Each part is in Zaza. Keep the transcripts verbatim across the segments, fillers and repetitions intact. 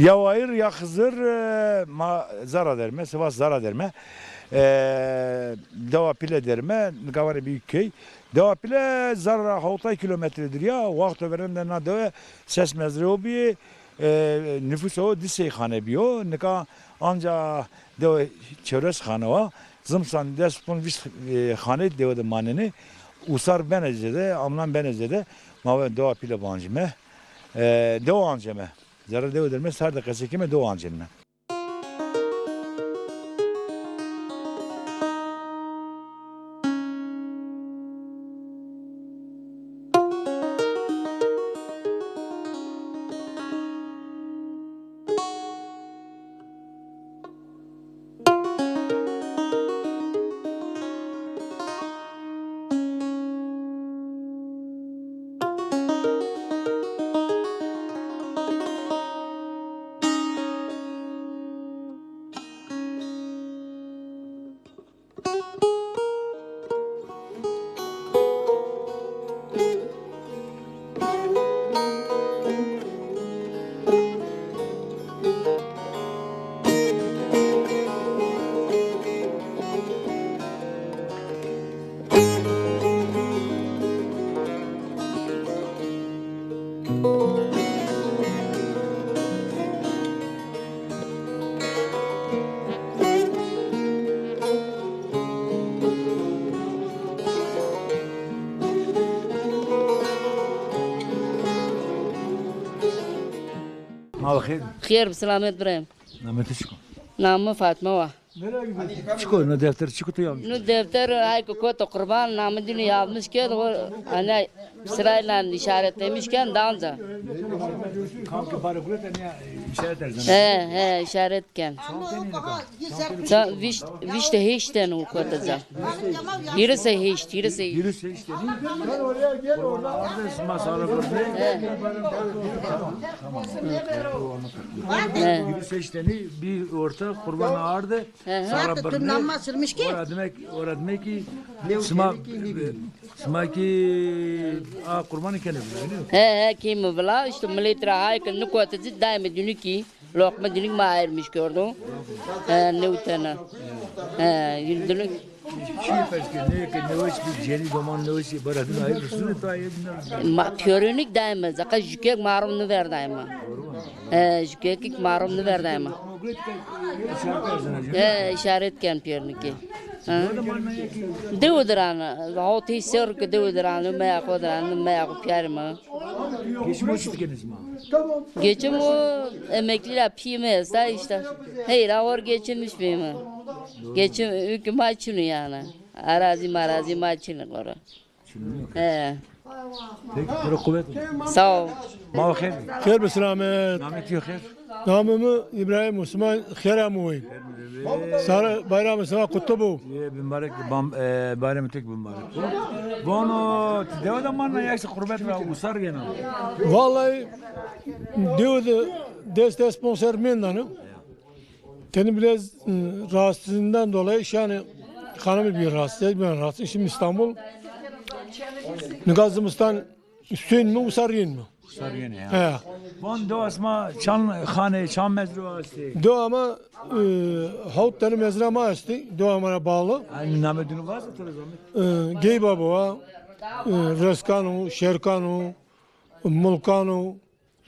Ya Wayir ya Xizir, e, ma zerra derme, Sivas zerra derme. E, dewa Pîle derme, nika vanê bî key. Dewa Pîle zerra hewtay kîlometre dûrî ya, wexto verên de na dewe ses mezreo bîyê, e, nufus o di sey xane bîyo. Nika anca dewe çewres xane wa. Zimistan des pon vîst, e, xane dewe de manenê. Usar benê zêde, amnan benê zêde. Ma ve dewa Pîle biancîme. E, dewe anceme. Zerrê dewe derme, ser de qesey keme, dewe ancêne. Ma xêr. Xêr bi selamet birayê mi. Namê tu çik o? Namê mi Fatma wa. Çik o, no defter çik o tu yazmış? No defter ay ke kota qurban, namê dînî yazmış kerd, o, hani sırayla işaretlemiş kerd, danca. Kam ke barê guret, hani işaret erzena. He, he, işaret kerd. Çand tenî nika? Ça-, vîşt, vîşt û heşt tenî o kota ca. Hîris û heşt, hîris û heşt. Hîris û heşt tenî. Arde sima sara birnê. He. He. Hîris û heşt tenî bî orta qurban arde. Hı hı. Sara birnê. Ora demek, ora demek ki sima, sima ki a qurbanî kenê vila, nîyo? He, he, kî mi vila, işte millet ra hay ke nikote ci daîme dünü ki, lokma dünük ma ayırmış gördüm. He, ne utana. He, dünük. Çi pes ki, ne ki, ne hoş bir ceni doman, ne hoş bir baradın ayırmışsın, ta ayırmışsın. Ma piyörünük daîme, zaka jükek marum ne ver daîme. He, jükekik marum niverdayma. He, işaret ken pêrnike. Ha. Dew diran, hawtê ser ke dew diran, meya xo diran, meya xo piyarî ma. Geçim o çi dikenî sima? Geçim o emekli ra pîyê mi esta işte. Heyra or geçinmiş bîme. Geçim ülke ma çinu yani. Arazi marazi ma çinu koro. He. Peki, piro quwet. Sağ ol. Ma xêr. Xêr bi selamet. Namê tu xêr? Namê mi İbrahim Osman, xêr amo. Sara bayramê sima kutlu bo. Ye, bimarek, bam, e, bayramê tu kî bimarek bo. Vano, ti dewe de manna ya ki qurbet ra usar yena? Vallahi dewe de des des pon serr mendane. Tenî biraz, ı, rahatsızlığından dolayı şu an hanımı bir rahatsız, ben rahatsız. Şimdi İstanbul. Nika zimistan suyun mu, usar yün mü? Usar yün ya. He. Von dewa sima çan xane, çan mezra estê? Dewa ma, ı, hawt tane mezra ma estê. Dewa ma ra bağlı. Aynı name dünü varsa, tu zahmet. I, Geybabowa, ı, Reskano, Şerkano, Mulkano,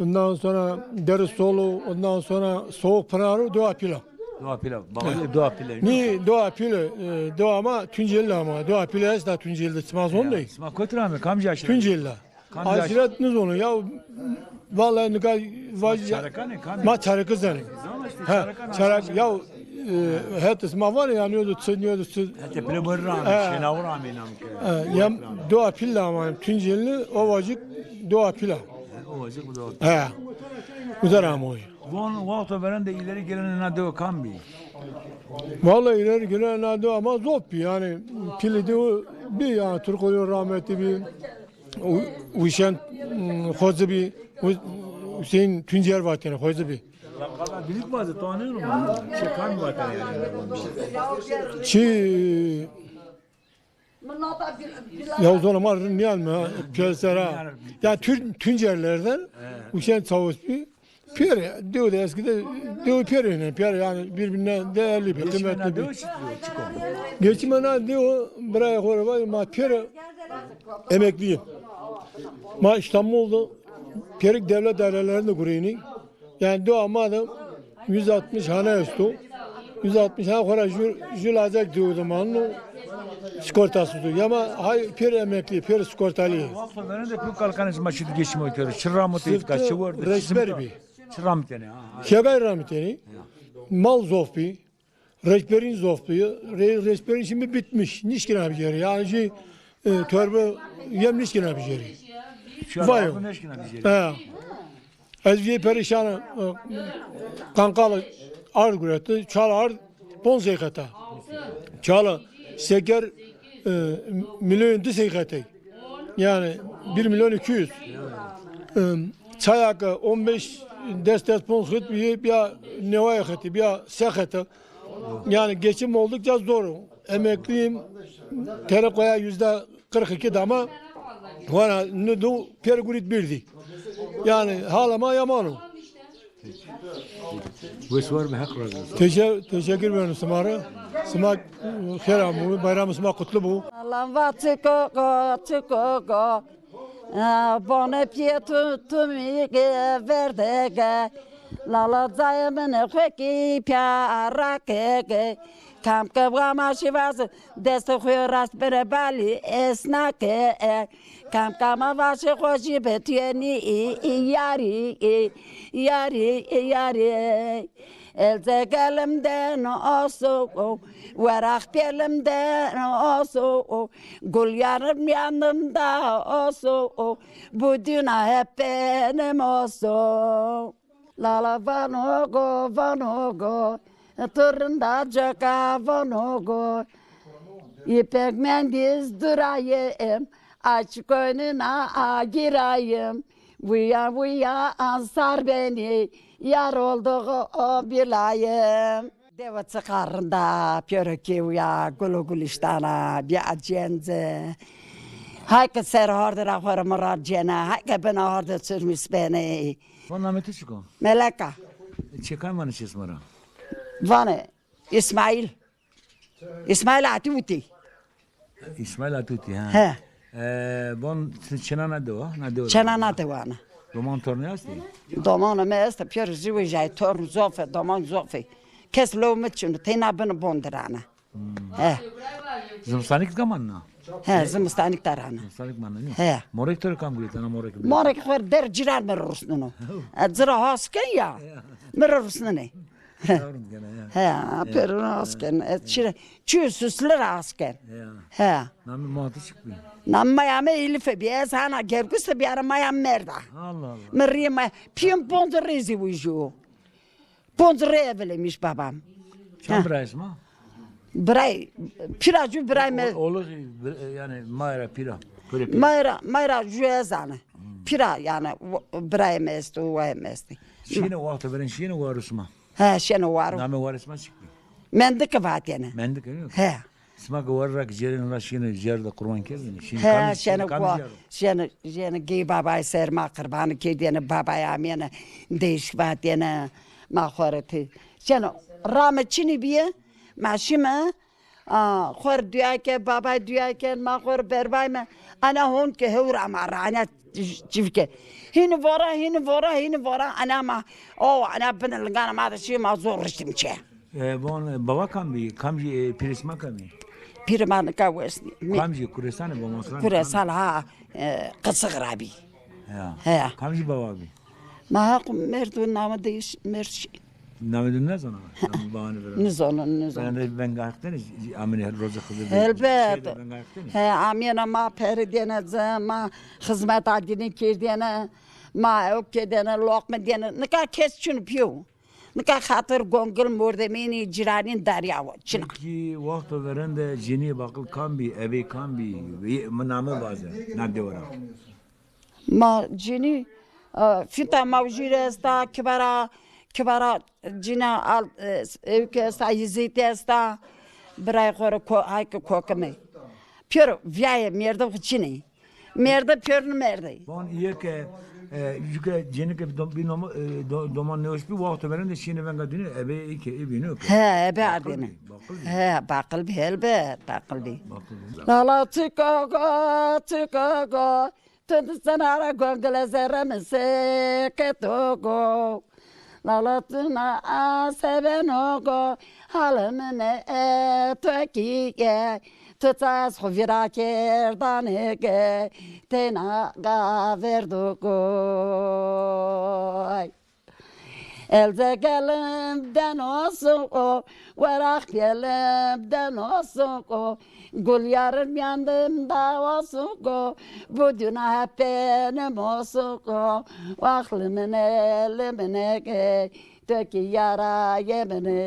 ondan sonra Derê Solo, ondan sonra Soğuk Pınar, Doğa Pila. Doğa Pila. Bağlı Doğa Pila. Ni Doğa Pila, e, Doğa ma Tunceli ama. Doğa Pila esta Tunceli'de, sima zon dey. Sima kotî ra ame, kamcî aşîret? Tunceli. Kamcî aşîret? Aşîret ne zonu ya, vallahi nika vaj-, ma Çarekan ê, kamcî? Ma Çarekizan ê. Ha, Çarek ya, e, het sima var ya, niyo da çi, niyo da çi. Hete pile bor ra ame, şenaw ra ame nam ke. E, ya Doğa Pila ama Tunceli, Ovacık, Doğa Pila. Ovacık bu da. He. Uza ra amo. Von wexto verên de ileri gelen na dewe kam bî? Vallahi ileri gelen na dewe ama zop bî yani. Pili dewe bî ya, Turkoyo rahmetli bî. Wi-, Wişen, hmm, Xozi bî. Wi-, Hüseyin Tuncer vatene Xozi bî. Laqaba bilik vaze, to aneno ma. Çi kam vatene yani? Çi Ya o zaman ama niyan mı? Piyasara. Ya Tün-, Tüncerlerden Hüseyin Çavuş bir. Pêrê, dew de eskide dew pêrê ne, pêrê yani birbirine değerli bir, geçim kıymetli bir. Geçim na dew, birayê xo rê vay, ma pêrê emekliyim. Ma İstanbul'da pêrik devlet dairelerinde gureyni. Yani dewa ma de yüz altmış hane esto. Yüz altmış hane xora jü, jü lazek dew de manno. Sigortası do. Ya ma hay pêrê emekli, pêrê sigortalı. Wexto verên de pî kalkanê sima çi di geçîm o kero? Çi ramotê îtka, çi werde, çi simita? Çi ramitêne? Ha, ha. Kegay ramitêne. Ya. Mal zof bî. Reçberîn zof bî. Re-, reçberîn şimdi bitmiş. Nişkîna bicerî. Yani şey, e, torba yem nişkîna bicerî. Vay. Nişkîna bicerî. Ha. Ez vîyê perîşan a, e, kankalı ard guretî, çal ard ponc sey xeta. Çal şeker, e, milyon di sey xetey. Yani bir milyon iki yüz. E, çaya ke on beş, des, des ponc xet bîyê, bîya neway xetî, bîya se xete. Yani geçim oldukça zor. Emekliyim. Tere koya yüzde kırk iki dama. Vana nê dew pêr gurit bîrdî. Yani hala ma yaman o. Wes war be, Heq razî olsun. Teşe-, teşekkür ederim sima rê. Sima, e, xêr amû, bayramê sima kutlu bu. Lan va çiko go, çiko go. Bone piyê tu, tu mi verde ge. Lala cayê min xwe kî piyara ke ge. Kam ke wama şivaz dest xwe rast bire balî esna ke. Kam kama vaşê xwe jî bi tuyenî yarî, yarî, yarî. Elze gelimden oso, weraq pêlimden oso, gul yanım yanımda oso, bu dünya hep benim olsun. Lala vano go, vano go, tu rinda coka vano go. İpek mendiz durayım, aç koynuna agirayım. Vuya vuya ansar beni, yar olduğu o bilayım. Dewa çiqa rinda, pêro kêwî ya, gul û gulîştana, bîya cence. Hay ke ser hardî ra xo rê mirar cêne, hay ke bina hardî çirmîs benê. Van namê tu çik o? Meleka. Çê kam vanê çê sima ra? Vanê İsmail. İsmail Atî Utî. İsmail Atî Utî, ha. He. E, bon, ti çêna na dewa, na dewa. Çêna na dewa na. Doman tornî estî? Domanê mi estê, pêro zî wêjayî, torn zof ê, doman zof ê. Kes lew mi çin o, teyna binê bon de ra na. Hmm. He. Zimistanîk de manena? He, zimistanîk de ra na. Zimistanîk manena, nîyo? He. Morek to rê kam guretena, morek? Morek xo rê der cîran mi rê rusneno. E, ci ra has ken ya. He. Mi rê rusnenê. He, pêro ra has ken. E, çi, çi süslü ra has ken. He. Namê ma tu çik bî? Namê maya mi Elîfe bî. Ez hana Gergus de bîyara, maya mi merda. Allah Allah. Mi rîyê ma, pîyê mi ponc rê zî wîjîyo. Ponc rê evilêmîş babam. Çand birayê sima? Biray, pîra jû biray mi. Oğlu, bir, yani mayra pîra. Pîra. Mayra, mayra jû ez ane. Pîra yani, birayê mi estî, wayê mi estî. Şîyêne wexto verên, şîyêne waro sima? He, şêne waro. Namê warê sima çik bî? Mendike vatêne. Mendike, nîyo? He. Sima ke ware ra ke cêrên ra şîyêne, cêr de qurban kerdêne? Şîyêne. He, kam-, şêne kam-, cêr o? Şêne, şêne gey babayê ser ma qirbanî kerdêne, babayê amêne, değişik vatêne, ma xo rê ti. Şêne rame çinî bîye, ma şîme, a, xo rê duya ke, babay duya ke, ma xo rê berbayme, ana hon ke hewra ma ra, ana çivke. Hînî vora, hînî vora, hînî vora, ana ma, o, ana binê lingana ma de şî, ma zor riştîm çê. E, bon, e, bava kam bî? Kamcî, e, pîrê sima kam bî? Pîrê ma nika wes nî. Kamcî, Kuresan ê, bava ma sima? Kuresan, ha, e, Qisiq ra bî. Ya. He. Kamcî bava bî? Ma haq merdo name de iş, merşî. Namê de nêzana? Namê bavanê vera? Nêzana, nêzana. Ben de venga haqtene, amêne roza Xizir de. Elbet. Şey de venga haqtene. He, amêne ma pere dêne ci, ma xizmeta dînî kerdêne, ma ew kerdêne, loqme dêne. Nika kes çin pîyo. Nika xatir gongil mordemînî cîranîn derya wo. Çina. Peki, wexto verên de cinî baqil kam bî, ebê kam bî? Vê, mi name vaze, na dewe ra. Ma cinî, e, fîta Mawjîr esta, kibara, kibara cina al, e, ewke esta, Yizîtî esta, birayê xo rê ko-, hay ke kokime. Pêro vîyayê mêrdim xo çinê. Mêrde pêrni mêrde. Van îyê ke, e, ju ke cênike bi dom-, bi nomo-, e, do-, doman nêweş bî, waxto verên de şîyêne venga dînî, ebe î ke, ê bînî ke. He, ebe ardêne. Baqil bî. He, baqil bî, helbet, baqil bî. Baqil bî. Lala çiko go, çiko go, tu di senara gongile zerre mi seke to go. Lala tu na asebeno go, halimine e to ki ge, tu tas xo vira kerdanê ge, teyna ga verdo go. Elze gelim deno suko, weraq gelim deno suko, gul yarın yandım dava suko, bu dünya hep benim o suko, vah limine limine gey, töki yara yemine.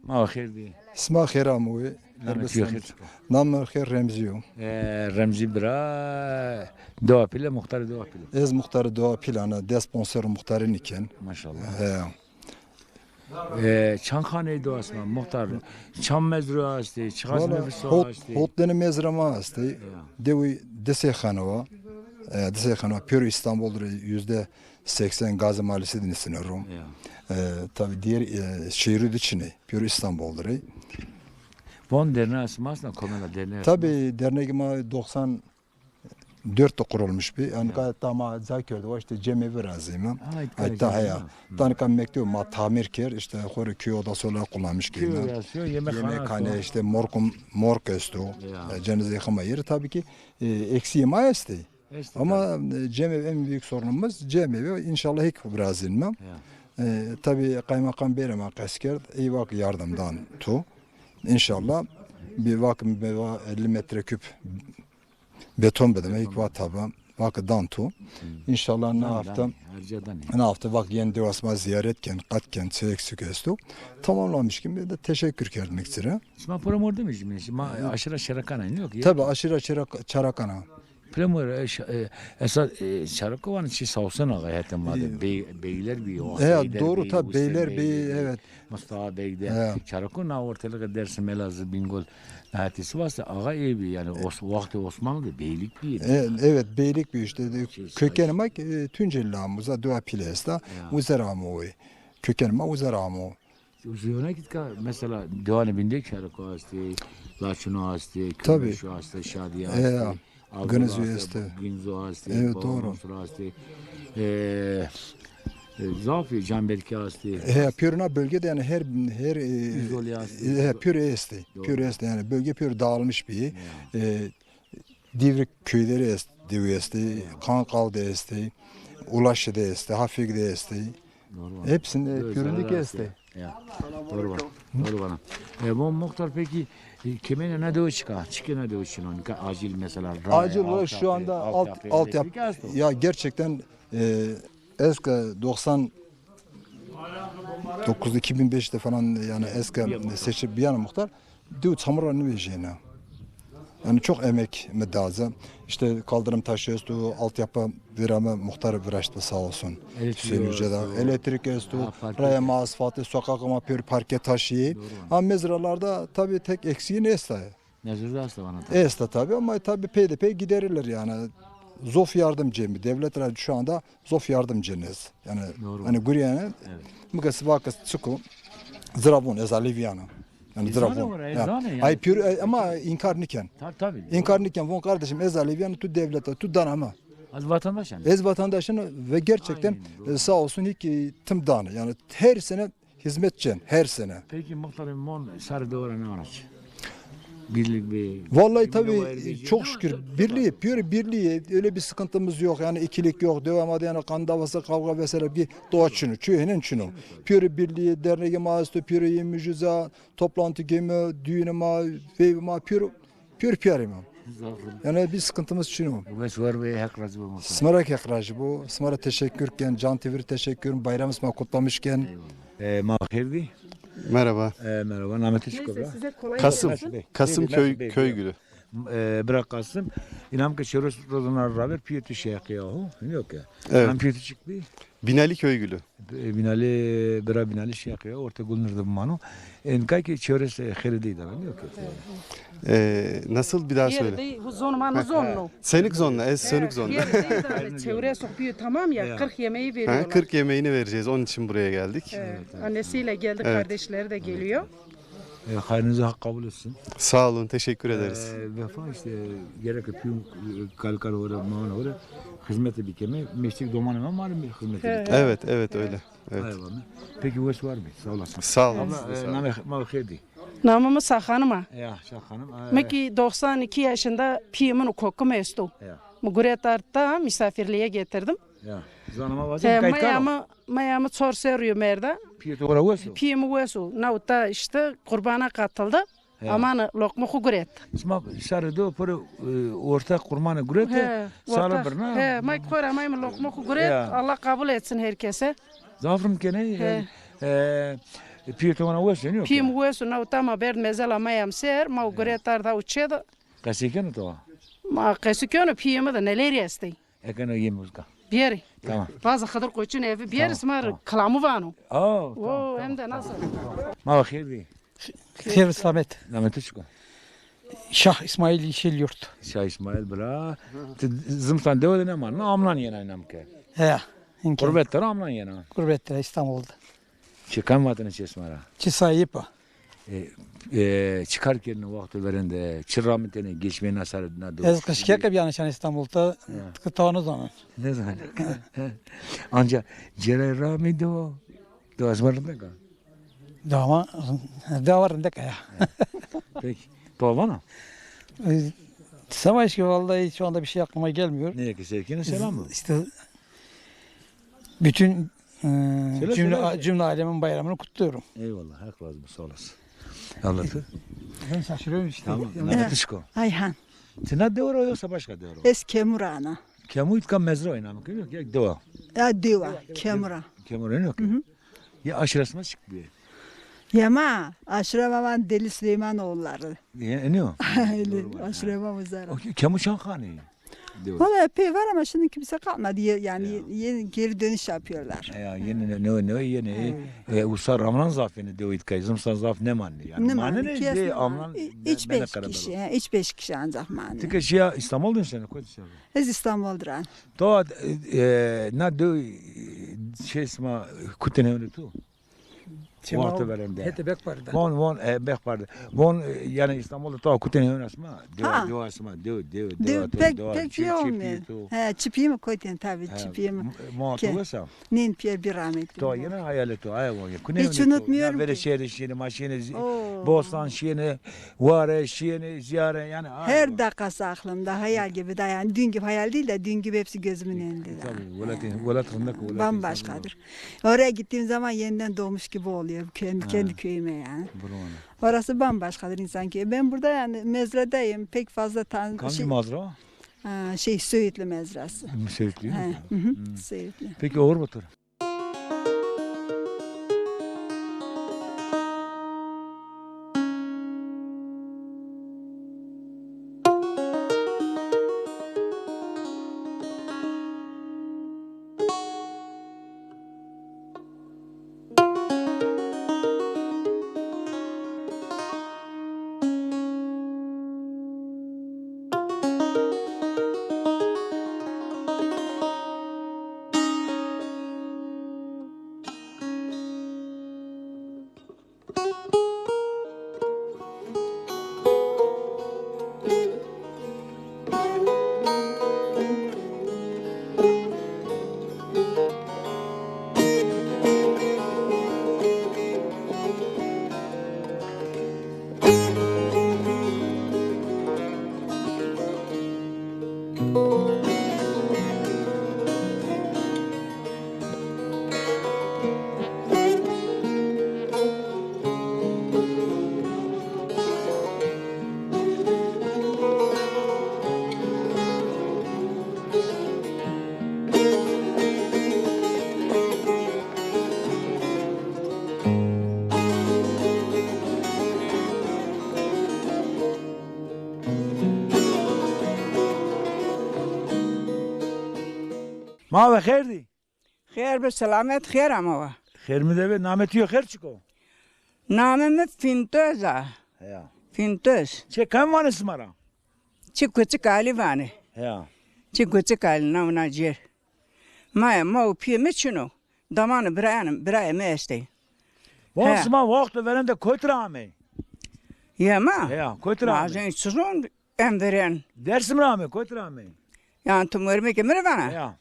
Ma xêr dî. Sima xêr amo. Namê to yo xêr çik o? Namê mi xêr Remzî yo. E, Remzî bira, Dewa Pîle, muxtarê Dewa Pîle. Ez muxtarê Dewa Pîle, ana des ponser muxtarînî ken. Maşallah. He. E, çand xaneyî dewa sima, muxtar? Çand mezro estê, çiqas nufus estê? Hot denê mezra ma estê. Ya. Dewî di sey xane wa. E, di sey xane wa. Pêro Îstanbul rê yüzde seksen Gazi Mahallesi de nisine ro. Ya. E, tabi diğer, e, şehri de çinê. Pêro Îstanbul rê. Von derneğe sima esta, komela derneğe sima? Tabi dernegê ma doksan dört de kurulmuş bi. Yani ka ta ma ca kerdo, işte cemê virazîme. Ha, îtka cemê. Heya. Hı. Ta nika mekteb ma tamir kerd, işte xo rê köy odası olarak kullanmış. Köy odası, yemekhane, işte morgum, morg esto. Ya. E, cenazeyê xima yeri. Tabii ki, e, eksiği ma estê. Ama, e, cemê en büyük sorunumuz cemê, inşallah hik virazînme. Ya. E, tabii kaymakam bey ra ma qesî kerd, ey vak yardım dan tu. İnşallah bir vak meva elli metreküp beton bedeme, hik va taba, vak dan tu. İnşallah na hafta, na hafta vak yen dewa sima ziyaret ken, qat ken, çi eksik esto. Tamamlamış ki bir de teşekkür kermek üzere. Sima pura mordemî jî mi? Sima aşîra Çerakana, yok ya? Tabii aşîra Çerak-, Çerakana. Pire mor, e, ş-, e, esas, e, Çarako vanê çi Sawsen Ağa hetê ma de. Bey-, beyler bî o. He, doğru, tabii, beyler bî, evet. Mustafa Bey de. He. Çarako na ortalığı Dersim, Elazığ, Bingöl, na hetê Sivas de ağa ê bî, yani waxtê Osmanlı de beylik bî. E, evet, beylik bî işte. Kökenê ma, e, Tunceli amo, uza Dewa Pîle esta, uza ra amo. Kökenê ma uza ra amo. Zîyonekî ka mesela dewanê bîn de Çarako estê, Laçino estê, Kürmeşo estê, Şadiye estê, Ginzo estê. Ginzo estê, evet, doğru. Mosra estê. E, e, zafî Canberke estê. He, pêro na bölgede yani her, her, e, Üzolya estê. He, pêro estê. Doğru. Pêro estê yani bölge pêro dağılmış bir. Ya. E, Divrik köyleri est-, dewi estê, Kanqal de estê, Ulaşi de estê, Hafik de estê. Doğru. Hepsinde pêro îndî ke estê. Ya. Doğru var. Doğru bana. E, bu muhtar peki, e, kemene ne dewi çika? Çike ne dewi çino? Acil mesela. Acil olarak şu anda alt, altyapı, elektrik esto. Ya gerçekten, e, eski doksan dokuz, iki bin beşte falan yani eski seçip bir yana muhtar. Diw çamura nivejêne. Yani çok emek mi daze. İşte kaldırım taşı estu, altyapı virame muhtarı viraştı sağ olsun. Hüseyin Yüce da. Elektrik estu, raya ma asfaltı, sokak ma pür parke taşı. Ha, mezralarda tabii tek eksiği ne esta? Mezrada esta vana tabii. Esta tabii ama tabii pey de pey giderirler yani. Zof yardımcı mi? Devlet şu anda zof yardımcınız. Yani hani guriyene. Mıkası vakıs çıku. Zira vun ez aliviyana. Yani zira vun. Ay pür, e, ama inkar niken. Tabii, tabii. İnkar niken vun kardeşim ez aliviyana tu devlete tu dana mı. Ez vatandaşım. Ez vatandaşım ve gerçekten, e, sağ olsun hik, e, tım dana. Yani her sene hizmet cen, her sene. Peki muhtarım, mon sarı duvara ne araç? Birlik bir. Vallahi tabii çok şükür birliği, pür birliği, öyle bir sıkıntımız yok. Yani ikilik yok, devam yani kan davası, kavga vesaire bir doğa çinu, çühenen çinu. Pür birliği, derneği maastu, pür yemücüza, toplantı gemi, düğünü ma, veyvi ma, pür Pür piyarî ma. Estağfurullah. Yani bir sıkıntımız çin o. Wes war be, Heq razî bo. Sima ra Heq razî bo. Sima ra teşekkür ken, Can T V rî teşekkür, bayramı sima kutlamış ken. Eyvallah. E, ma xêr dî. Merhaba. E, merhaba. Namê to çik o bira? Kasım. Kasım Köy, Köygülü. E, bira Kasım. İnam ke çeros rozana raver piyê to şeqî yahu. Yok ya. Evet. İnam piyê to çik bî? Binali Köygülü. E, Binali, bira Binali Şiyaqi, orta Gulnur da bimano. En kay ki çevres, e, xêrê dey da, yok yok. E, nasıl, bir daha söyle. Yeri dey, bu zon ma, ha, zon no. Senik zonna, ez senik zonna. Yeri dey da, çevres o piyo, tamam ya, kırk yemeği veriyorlar. Ha, kırk yemeğini vereceğiz. Onun için buraya geldik. Evet, evet. Annesiyle geldi, kardeşleri de geliyor. E, hayrınızı Hak kabul etsin. Sağ olun, teşekkür ederiz. E, Vefa işte gerek piyo, e, kalkar ora, maana ora hizmeti bikeme, meştik domanı ma var mı hizmeti bikeme? Evet, evet, öyle. Evet. Hayvanı. Peki, wes var mı? Sağ olasın. Sağ olun. Abla, e, name ma xêr dî. Namê mi Sağ Hanım a. Ya, Sağ Hanım. E, mi ki doksan iki yaşında piyê min û kokê mi esto. Ya. Mi guret ard ta, misafirliğe getirdim. Ya. Zanama vazim. E, kayıt karo. Maya mi, maya mi çor serrî yo merda. Piyê to wera wes o? Piyê mi wes o. Nawta işte qurbana katıldı. He. Aman loqma xu guret. Sima sarê do pir, e, orta qurmanê guret, he, sare birna. He, may kora may mi loqma xu guret. Ya. Allah kabul etsin herkese. Zaf rind kenê, he, yani, e, piyê to wana wes, yani, yok. Piyê mi wes o, nawta ma berd mezela ma yam ser, ma guret arda uçe de. Qesey keno to? Ma qesey keno, piyê mi de neleri estey. Ekeno yê muzika. Biyeri. Tamam. Bazı Xıdır Koç'un evi biyeri, tamam, sima rê, tamam, kılamı vano. Aa, o, tamam, hem de nasıl? Ma xêr dî. Xêr selamet. Namê to çik o? Şah İsmail Yeşilyurt. Şah İsmail, bira. Ti zimistan dewe de nêman, na amnan yena inam ke. He, inke. Gurbet de amnan yena. Gurbet de, İstanbul'da. Çi kam vatene çi esma ra? Çi sahip a. E, e, çi kar kerdêne wexto verên de, çi ramitêne, geçmeyê na sare, na do. Ez qijkeke bîyane şan İstanbul ta, ya, ti tawa nêzanên. Nêzanên. Anca cêrayê ramî do, do esma rindek a. Dama, dama rindek a ya. Peki. To vana? E, savaş ki vallahi şu anda bir şey aklıma gelmiyor. Ne ki sevgine selam mı? İşte bütün, e, söyle, cümle, söyle, cümle alemin bayramını kutluyorum. Eyvallah, Hak razı olsun, sağ olasın. Anlatı. Ben şaşırıyorum işte. Tamam, anlatışko. Ayhan. Ti na dewe ra yoksa başka dewe ra? Ez Kemura ana. Kemu itka mezra oynamı yok, ya dewa. Ya dewa, Kemura. Kemura yok. Hı hı. Ya aşiresma çık bir. Ya ma, aşirema van Deli Süleymanoğulları. Ya, ne o? Öyle, aşirema uzara. O Kemu Çanxani. Valla epey var ama şimdi kimse kalmadı. Ye-, yani ye-, yeni geri dönüş yapıyorlar. Ya, yeni ne, ne, ne, yeni, e, usa ramnan zaf yeni dewitkay, zımsan zaf ne manli yani. Ne manli, manli ki de aslında amnan üç beş kişi, he, üç beş kişi ancak manli. Tika şiya İstanbul dönüşlerine koy dışarı. Ez İstanbul duran. To, e, e, na dew, e, şey sima kutene öyle tu. Wexto verên de. Hete bek perde. Von, von, e, bek perde. Von, e, yani İstanbul'da ta kutên hewna sima. Dewa, dewa sima, dewa, dewa, dewa, pek, pek şey olmuyor. He, çipiyim koyten tabii, çipiyim. Muhatı wesa. Nin piye bir rahmetli. To yine hayal et o, ay von. Hiç unutmuyorum ki. Böyle şehir şiine, maşine, bostan şiine, vare şiine, ziyare yani. Her dakikası aklımda, hayal gibi daha yani. Dün gibi hayal değil de dün gibi hepsi gözümün önünde daha. Tabii, velat, velat rındak, velat. Bambaşkadır. Oraya gittiğim zaman yeniden doğmuş gibi oluyor. Kendi, kendi köyüme yani. Bravo. Orası bambaşkadır insan ki. Ben burada yani mezradayım. Pek fazla tan- Hangi şey, mazra? Ha, şey, Söğütlü mezrası. Söğütlü mü? He, hı hı, Söğütlü. Peki Oğur Batur? Ma ve xêr dî. Xêr bi selamet, xêr ama wa. Xêr mi de be, namê tu yo xêr çik o? Namê mi Fîntoz a. Heya. Fîntoz. Çê kam vanê sima ra? Çê Kuçik Alî vanê. Heya. Çê Kuçik Alî, na wina cêr. Ma ya, ma û pîyê mi çin o. Damanê birayan, birayê mi estê. Van sima wexto verên de kotî ra amey? Ya ma? Heya, kotî ra amey? Ma zî çi zon, em verên. Dêrsim ra amey, kotî ra amey? Yan tu mermekê mi rê vana? Heya.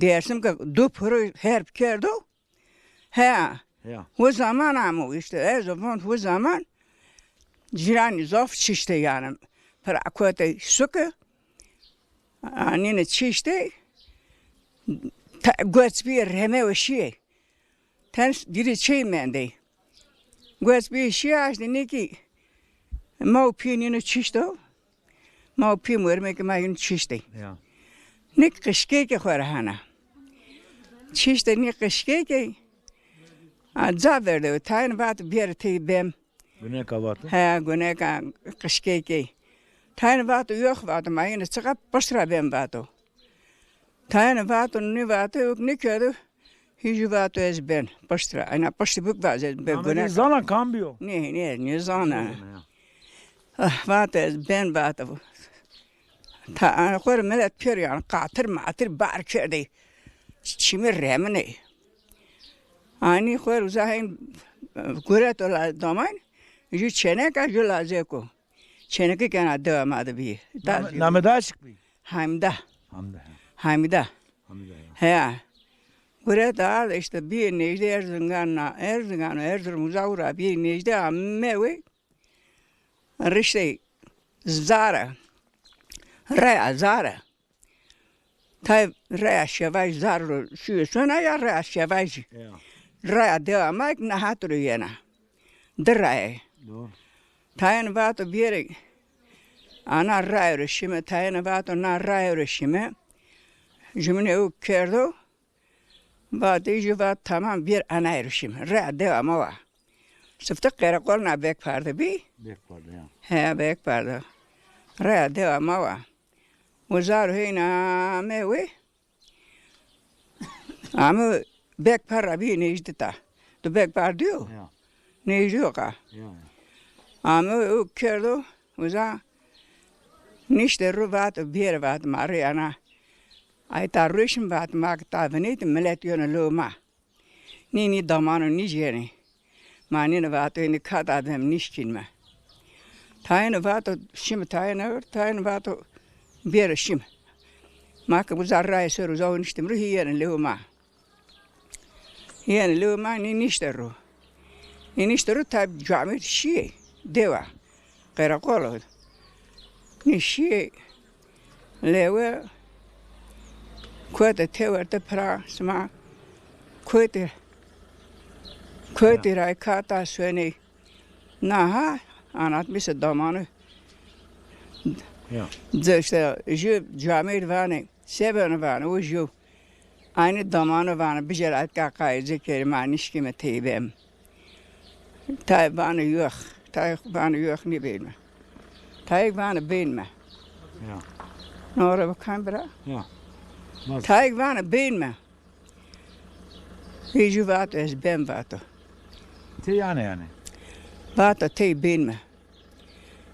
Dêrsim ke du piro herb kerdo. Heya. Heya. O zaman amo îşte, ez o vond o zaman cîranî zaf çiştê yanî. Pira kotê suke. Anîne çiştê. Goç bîye reme o şîyê. Ten dîrê çey mendê. Goç bîye şîyê, aştê nêkî ma û pîyê nîno çişto. Ma û pîyê mermekê ma yîn çiştê. Ya. Nêk qişkekê xo ra hena. Çiştê nê qişkekê. A, ca verde o. Tayên vato bêrê tey bêm. Guneka vato? He, guneka qişkekê. Tayên vato yox vato. Ma yîne çiqa pişt ra bêm vato. Tayên vato nî vato, yok nî kerdo. Hîjû vato ez ben pişt ra. Ena piştî bik vaz ez ben. Namê dê zana kam bîyo? Nê, nê, nêzana. Nêzana ya. Ah, vato ez ben vato. Ta, ana xo rê milet pêro yanî qatir matir bar kerdê. Çimî reminê. Anî xo rê uza hên gureto la daman, jû çêneka, jû lazeko. Çênekî kena dewa ma de bî. Name, name daha çik bî? Hamîda. Hamîda, he. Hamîda. Hamîda, ya. Heya. Guret ard îşte bî nêjdê Erzingan na, Erzingan, Erzurum uza û ra bî nêjdê ame wê. Riştê Zara. Reya Zara. Tay reya Şevaj zar ro şîyo sona ya reya Şevajî. Ya. Reya dewa ma ki na hat ro yena. Di rayê. Doğru. Tayên vato bêrê ana rayê ro şîme, tayên vato na rayê ro şîme. Jumînê û kerdo. Vatê jû vat tamam bêr anay ro şîme. Reya dewa ma wa. Sifte qereqol na Bekpar de bî. Bekpar de ya. He, Bekpar de. Reya dewa ma wa. Uza ro heyna ame wê. Ame Bekpar ra bî nêjdî ta. Tu Bekpar dîyo? Ya. Nêjdî yo qa. Ya, ya. Ame o kerdo, uza nişte ro vat, bêr vat ma rê ana. Ay ta ruşim vat ma ki ta vinêt, milet yeno lew ma. Nî, nî damano nîjenê. Ma nîne vato nî kata dem nîşkînme. Tayêne vato şîme tayêne, tayêne vato bêro şîme. Ma ke uza rayê ser uza o niştîme ro, hî yenê lewê ma. Hî yenê lewê ma, nî nîşte ro. Nî nîşte ro, tabî camêrd şîyê dewa. Qereqol o. Nî şîyê lewe, kotê tewerte pira sima kotê, kotê ray kata sonê. Naha anlatmıştı damanı. Ya. İşte ju camêrd vanê, se beno vanê, o ju. Aynî damanı vanê, bicer atka qayî ci kerî, ma nîşkîme tey bêm. Tay vanê yox, tay vanê yox nîbênme. Tayêk vanê bênme. Ya. Nore bikan bira. Ya. Bas. Tayêk vanê bênme. Hê ju vato ez bêm vato. Tey anê yanî? Vato tey bênme.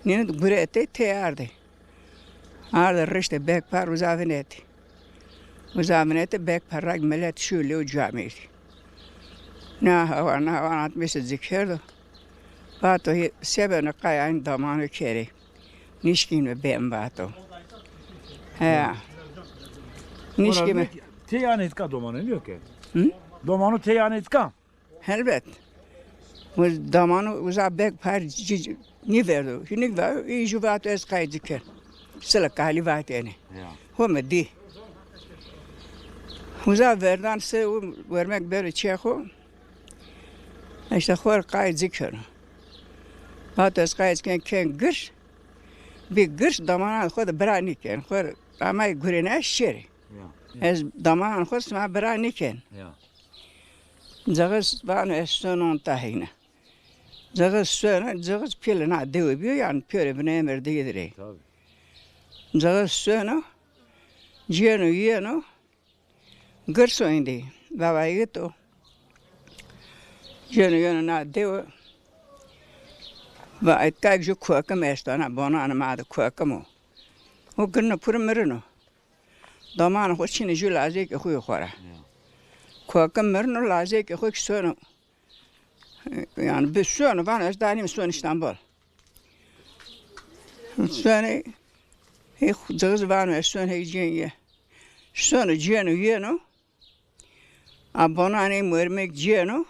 Nîne guretê tey ardê. Ardê riştê Bekpar uza vinetê. Uza vinetê Bekpar ra milet şîyo lew camêrdî. Na hawa, na hawa anlatmıştı ci kerdo. Vato hê, se beno qayî aynî damanı kerê. Nîşkîme bêm vato. He. Nîşkîme. Tey anê îtka domanu, nîyo ke? Hı? Domanu tey anê îtka? Helbet. Uz-, damanu uza Bekpar ci, ci, nîverdo. Hînîk va, î ju vato ez qayî ci ken. Sila kalî vatêne. Ya. Home dî. Uza verdan se u vermek bero çê xo. Îşte xo rê qayî ci keno. Vato ez qayî ci ken, ken girs. Bî girs, damanan xo de bira nîken. Xo rê amay gurêne şêrê. Ya. Ez damanan xo sima bira nîken. Ya. Cixis vano ez sonon tahîne. Cixis sono, cixis pîlê na dewe bîyo, yanî pêro bîne emir dî dirê. Tabii. Cixis sono, cêno yeno, girso êndî. Vavayî to. Cêno yeno na dewe. Va etkak ju kokim esto, na bonanê ma de kokim o. O girno pur mirino. Domanê xo çinê ju lazekê xo yê xo ra. Ya. Kokim mirino, lazekê xo kî sono. Yanî bi sono, vano ez danîme sono Îstanbul. Sonê, hey, cixis vano ez sono hey cênî ye. Sono cêno yeno. A bonanê mormek cêno.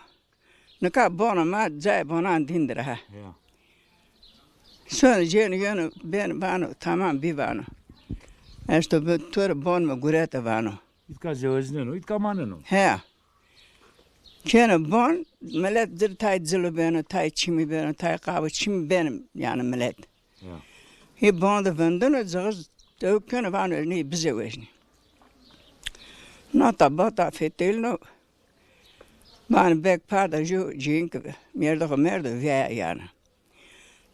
Nika bono ma cayê bonan dîn dir ha. Ya. Sono cêno yeno ben vano tamam bî vano. Esto bi to rê bon mi gurete vano. Îtka zewecneno, îtka maneno. He. Keno bon, milet dir tay cilo beno, tay çimî beno, tay qabo çimî beno yanî milet. Ya. Hê bon de vindino, cixis dew keno, vano ez ney bizewejnî. Nata bata fetelino, vano bek par de ju cînk merdo xo merdo veya yanî.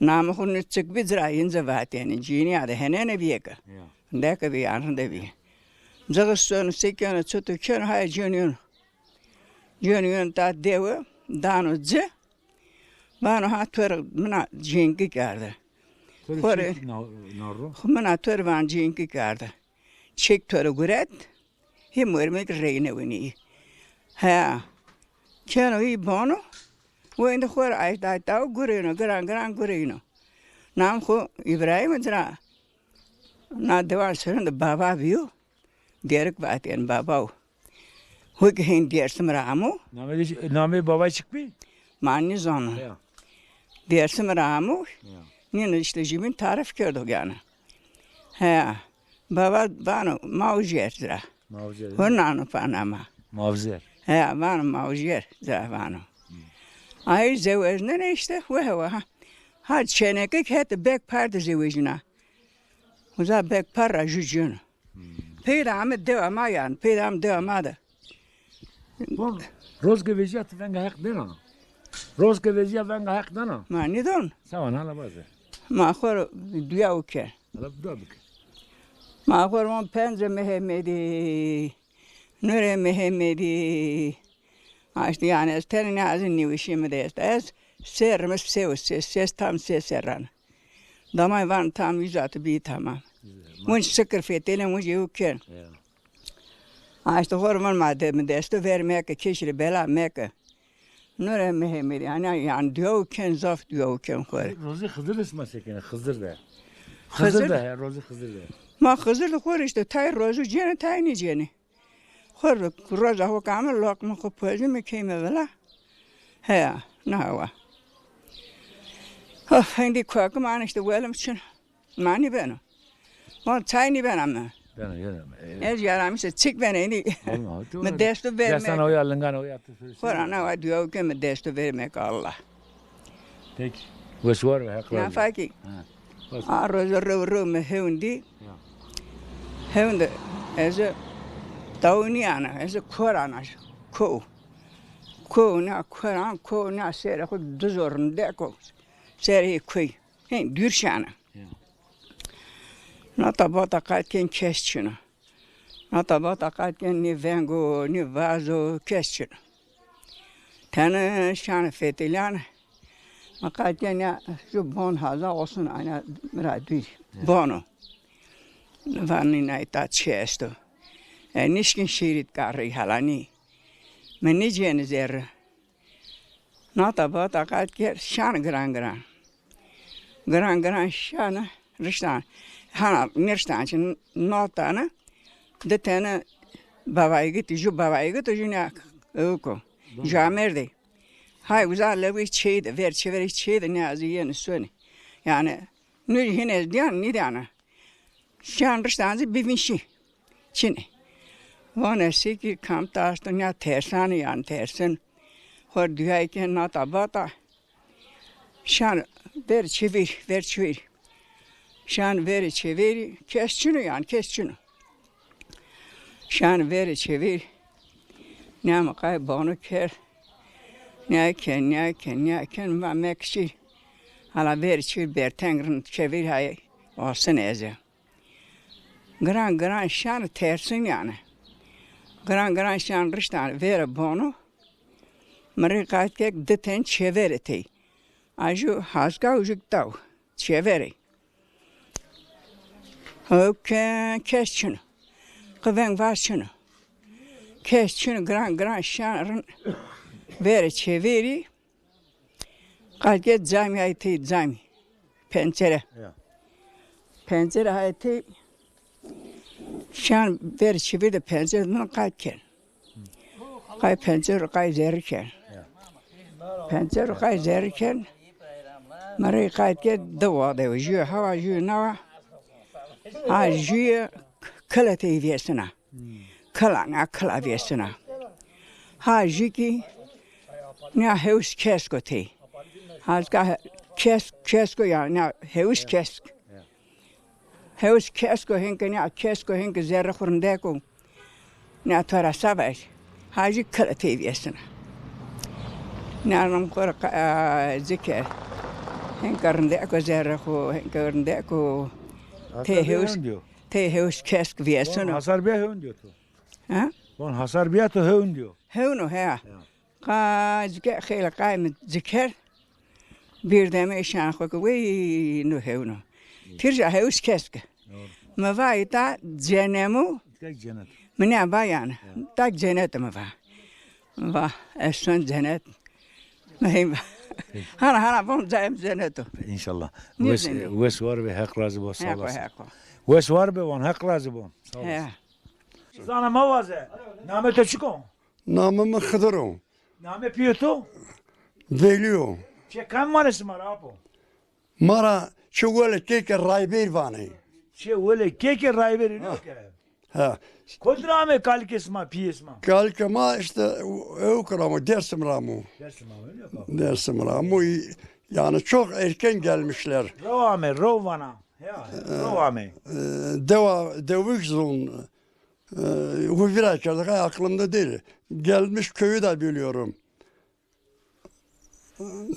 Namê xo nê çik bî ci ra yince vatêne, cînîya de henêne bîye ke. Ya. Deke bî yanî rinde bîye. Cixis sono se keno, çito keno, haya cêno yeno. Cêno yeno ta dewe, dano ci. Vano ha to rê mina cênkî kerde. To rê Xo rê çêkî na-, na ro? Xo mina to rê van cênkî kerde. Çêk to rê guret, hê mormek reyne winî. He. Keno î bono, wendî xo rê ayta ayta gureyno, giran giran gureyno. Nam xo Îbrahîm ci ra. Na dewan serin de baba bîyo. Derik vatên baba o. Ho ki hên Dêrsim ra amo. Namê de, namê babay çik bî? Ma nîzano. Ya. Dêrsim ra amo. Ya. Nîno îşte jîbîn tarif kerdo yanî. He. Baba vano Mawjer ra. Mawjer. Ho nano pana ma. Mawjer. He, vano Mawjer ra vano. Ay zewejnene îşte, wehe weha. Ha çêneke ki hetê Bek Par de zewejîna. Uza Bek Par ra ju cêno. Peyda ame dewa ma yanî, peyda ame dewa ma de. Bon, roz ke vejîya ti venga Heq dena. Roz ke vejîya venga Heq dena. Ma nîdon. Sawan hala vaze. Ma xo rê duya uke. Hala duya bike. Ma xo rê von Pence Mehemedî, Nurê Mehemedî. Ha îşte yanî ez tenê nê ez nêweşîye mi de esta. Ez serrî mi se û se, se tam se serran. Damay van tam yüz atı bir tamam. Güzel. Wunc sikir fetelên, wunc ew ken. Ya. Ha îşte xo rê van ma de mi desto ver meke, keşî rê bela meke. Nurê Mehemedî, yanî, yanî duya ken, zaf duya ken xo rê. Rozê Xizir de sima se kenê, Xizir de. Xizir? Xizir de, he, rozê Xizir de. Ma Xizir de xo rê îşte tay rozu cêne, tay nêcêne. Xo rê roza xo kame, loqme xo pozime, keyme vila. Heya, na wa. Of, hindî kokim an îşte welim çin. Ma nîbeno. Ma çay nîbena mi. Beno, yeno. E, ez yaramîşe çik bena hindî. Olma, tu mi desto ver meke. Sana oya, lingana oya, tu sürüsü. Xora na wa duya ke mi desto ver meke Allah. Peki. Wes war ve, Heq razî. Nafa kî. Ha. Wes. A roze rew rew mi hewn dî. Ya. Hewn de ez tawî nîyana, ez kor ana, ko. Ko na kor an, ko na serê xo du zor rindek o. Serê koy. Hên dûr şana. Ya. Nata bata qayt ken kes çin o. Nata bata qayt ken nî veng o, nî vaz o, kes çin o. Tene şanê fetelîyan, ma qayt ken ya ju bon haza olsun, ana mi ra dûr. Ya. Bon o. Vanî nay ta çi esto. E, nişkin şîrît karrî halanî. Mi nîcêni zerre. Nata bata qayt kerd, şan giran giran. Giran giran şan riştan. Hana niriştan çi notane di tene bavaygiti, ju bavaygiti, ju ne ewko. Camêrdî. Hay uza lewî çêyî de, ver çêverî çêyî de ne azî yenî sonî. Yanî nû hîn ez dîyan nîdana. Şan riştan zî bivînşî. Çinê. Vana se kî kam taşto nîya tersanî yanî tersin. Xo rê duyayî ken nata bata. Şan ver çevir, ver çevir. Şan ver çevir, kes çin o yanî, kes çin o. Şan ver çevir. Nîya mi qay bano kerd. Nîya ken, nîya ken, nîya ken, va mekşî. Hala ver çevir, berteng rind çevir hay olsun eze. Giran giran şan tersin yanî. Giran giran şan riştan vêre bono. Mi rê qayt kek di ten çêverê tey. A ju hazka û ju daw. Çêverê. Hewke kes çin o. Qi veng var çin o. Kes çin o, giran giran şan rin vêre çêverî. Qayt kek camî ay tey camî. Pencere. Ya. Pencere ay tey şan vêre çêverî de pencere din qayt ken. Qay pencer qay zerrî ken. Ya. Pencer qay zerrî ken. Mi rê qayt ke di wade, jû hewa jû nawa. Ha jû kila tey vêsina. Hmm. Kila, na kila vêsina. Ha jû kî na hewş kesk o tey. Hazka kesk, kesk o ya, na hewş kesk. Ya. Hewş kesk o, hinke nîya kesk o, hinke zerre xo rindek o. Nîya to ra sa vajî. Ha jû kila tey vêsina. Nîya rim xo ra qa-, e, ci ke. Hinke rindek o zerre xo, hinke rindek o. Tey hewş, tey hewş kesk vêsino. Hasar bîya hewn dîyo to. Ha? Von hasar bîya to hewn dîyo. Hewn o, he. Ya. Qa ci ke xeylê qay mi ci kerd. Bir deme şan xo ke wey no hewno. Tîrja hewş kesk. Doğru. Mi va îta cenem o. Tek cennet. Mi nîya va yanî. Ya. Tak cennet mi va. Va, eslen cennet. Mi hîn va. Hana hana von cayem cennet o. İnşallah. Wes, wes war be, Heq razî bo, sağ olasın. Heq o, Heq o. Wes war be von, Heq razî bo. Sağ olasın. He. Zana ma waze. Namê to çik o? Namê mi Xidir o. Namê pîyê to? Velî yo. Çê kam vanê sima ra apo? Ma ra Çê Welê Kêkê Rayber vanê. Çê Welê Kêkê Rayber, ino ke. Ha. Kotî ra amê kalikê sima, pîyê sima? Kalikê ma işte ewk ra amo, Dersim ra amo. Dersim ra amo, ino ke. Dersim ra amo, yani çok erken gelmişler. Rew amê, rew vana. Ya, rew amê. E, dewa, dewik zon. E, bu bir ay kerdek, aklımda değil. Gelmiş köyü de biliyorum.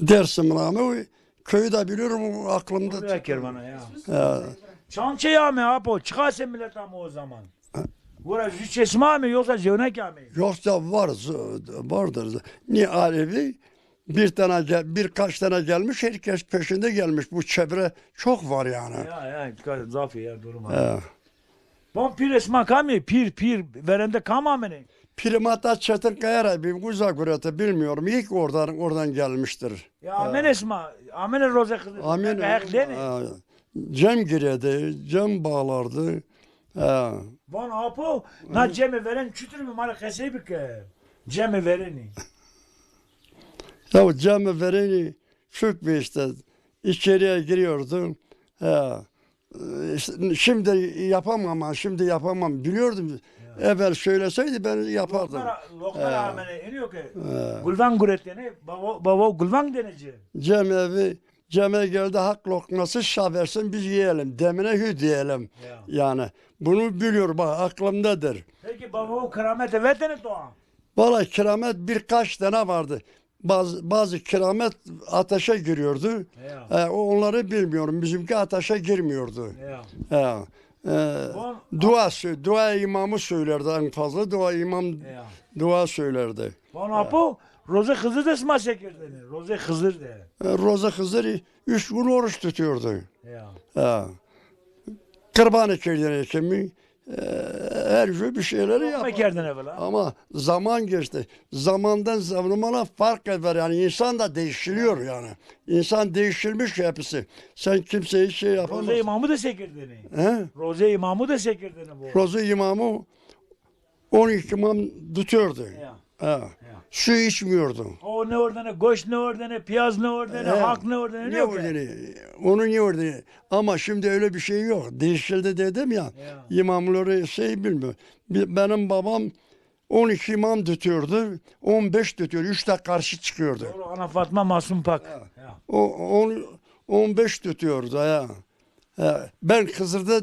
Dersim rame, köyü de biliyorum, aklımda. Buraya kervana ya. Ya. Çand çê amê apo, çiqasê millet amê o zaman? Gora jü çê sima amê yoksa jewnekî amê? Yoksa var, z-, vardır. Ni Alevi, bir tane gel-, birkaç tane gelmiş, herkes peşinde gelmiş. Bu çevre çok var yani. Ya, ya, zaf ya durum. Ya. Bon, pîrê sima kam ê? Pîr, pîr, verende kam amenê? Pîrê ma ta Çetinkaya ra bî, uza gurete, bilmiyorum. İlk oradan, oradan gelmiştir. Ya, amenê sima, amenê rozê Xizir. Amen. Heq dênê. Ha, cem giredi, cem bağlardı. Ha. Bon apo, na cemê verên çutir bi, ma rê qesey bike. Cemê verênî. Ya cemê verênî çok bir işte içeriye giriyordu. Ha. E, şimdi yapamam ama şimdi yapamam. Biliyordum. Ya. Evvel söyleseydi ben yapardım. Lokma ra, lokma ra amenê, ino ke. He. Gulvang guretêne, bavo, bavo gulvang dêne ci. Cem evi, cem ev geldi, hak lokması şah versin, biz yiyelim. Demine hü diyelim. Ya. Yani bunu biliyor, bak, aklımdadır. Peki bavo kerametê vetêne to? Valla keramet birkaç tane vardı. Bazı, bazı keramet ateşe giriyordu. Ya. E, o, onları bilmiyorum. Bizimki ateşe girmiyordu. Ya. Ya. E, dua sö-, dua imamı söylerdi en fazla. Dua imam dua söylerdi. Bon apo, rozê Xizir de sima se kerdêne? Rozê Xizir de. E, rozê Xizir üç gün oruç tutuyordu. Ya. Ya. Qirbanê kerdêne kemî, e, her gün bir şeyleri yapar. Kerdêne vila. Ama zaman geçti. Zamandan zamana fark eder yani, insan da değişiliyor yani. İnsan değişilmiş hepsi. Sen kimseye şey yapamazsın. Rozê îmamû de se kerdêne? He? Rozê îmamû de se kerdêne bu? Rozê îmamû on iki imam tutuyordu. Ya. Ha. Ya. Su içmiyordu. O nêwerdêne, goşt nêwerdêne, piyaz nêwerdêne, hak nêwerdêne, ne yok yani? Onu nêwerdêne. Ama şimdi öyle bir şey yok. Değişildi dedim ya. Ya. İmamları şey bilmiyor. Bi-, benim babam on iki imam tutuyordu. On beş tutuyordu. Üç de karşı çıkıyordu. Doğru, Ana Fatma Masum Pak. Ya. Ya. O on, on beş tutuyordu ya. E, ben Xızır'da